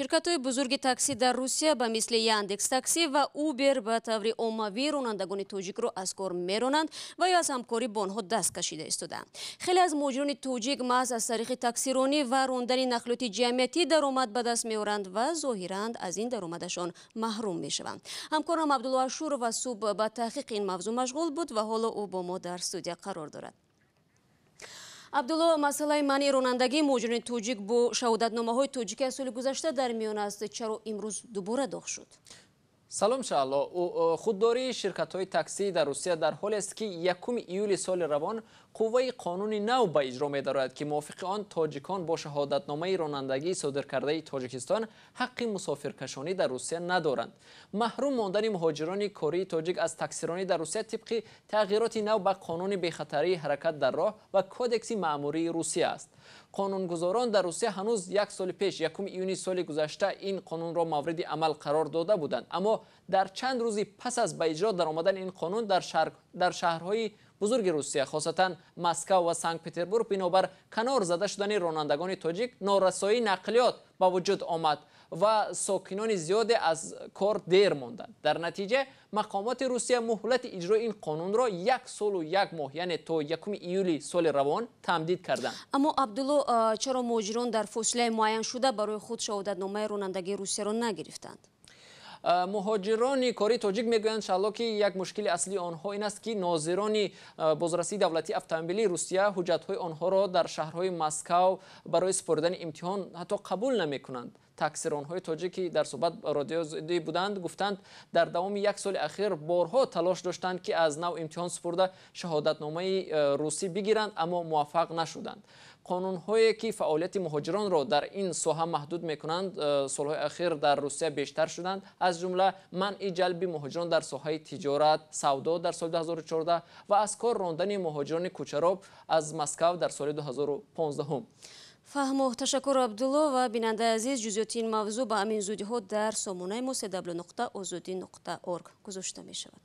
Ширкатҳои бузурги таксӣ дар Русия ба мисли Яндекс Такси ва Убер ба таври оммавӣ ронандагони тоҷикро аз кор меронанд ва ё аз ҳамкорӣ бо онҳо даст кашида истодаанд. Хеле аз муҳоҷирони тоҷик маҳз аз тариқи таксиронӣ ва рондани нақлиёти ҷамъиятӣ даромад ба даст меоранд ва зоҳиран аз ин даромадашон маҳрум мешаванд. Ҳамкорам Абдулло Ашуров аз субҳ ба таҳқиқи ин мавзӯъ машғул буд ва ҳоло ӯ бо мо дар студия қарор дорад. Абдулло, масъалаи манъи ронандагии муҳоҷирони тоҷик бо шаҳодатномаҳои тоҷикӣ аз соли гузашта дар миён аст. Чаро имрӯз дубора доғ шуд? Салом, Шаҳло. Худдории ширкатҳои таксӣ дар Русия дар ҳолест, ки 1 июли соли равон қувваи қонуни нав ба иҷро медарояд, ки мувофиқи он тоҷикон бо шаҳодатномаи ронандагии содиркардаи Тоҷикистон ҳаққи мусофиркашонӣ дар Русия надоранд. Маҳрум мондани муҳоҷирони кории тоҷик аз таксиронӣ дар Русия тибқи тағйироти нав ба қонуни бехатарии ҳаракат дар роҳ ва Кодекси маъмурии Русия аст. Қонунгузорон дар Русия ҳанӯз як соли пеш, 1 июни соли гузашта, ин қонунро мавриди амал қарор дода буданд, аммо дар чанд рӯзи пас аз ба иҷро даромадани ин қонун дар шаҳрҳои бузурги Русия, хосатан Москав ва Санкт Петербург, бинобар канор зада шудани ронандагони тоҷик норасоии нақлиёт ба вуҷуд омад ва сокинони зиёде аз кор дер монданд. Дар натиҷа мақомоти Русия муҳлати иҷрои ин қонунро як солу як моҳ, яъне то 1 июли соли равон тамдид карданд. Аммо, Абдулло, чаро муҳоҷирон дар фосилаи муайяншуда барои худ шаҳодатномаи ронандагии Русияро нагирифтанд? Муҳоҷирони кории тоҷик мегӯянд, Шаҳло, ки як мушкили аслии онҳо ин аст, ки нозирони бозрасии давлатии автомобилии Русия ҳуҷҷатҳои онҳоро дар шаҳрҳои Москав барои супоридани имтиҳон ҳатто қабул намекунанд. Таксиронҳои тоҷик, ки дар суҳбат Радиои буданд, гуфтанд, дар давоми як соли ахир борҳо талош доштанд, ки аз нав имтиҳон супурда, шаҳодатномаи русӣ бигиранд, аммо муваффақ нашуданд. Қонунҳое, ки фаъолияти муҳоҷиронро дар ин соҳа маҳдуд мекунанд, солҳои ахир дар Русия бештар шуданд, аз ҷумла манъи ҷалби муҳоҷирон дар соҳаи тиҷорат, савдо дар соли 2014 ва аз кор рондани муҳоҷирони кӯчароб аз Москав дар соли 2015. Фаҳмо, ташаккур, Абдулло. Ва бинандаи азиз, ҷузъиёти ин мавзӯъ ба ҳамин зудиҳо дар сомонаи мо cw.ozodi.org гузошта мешавад.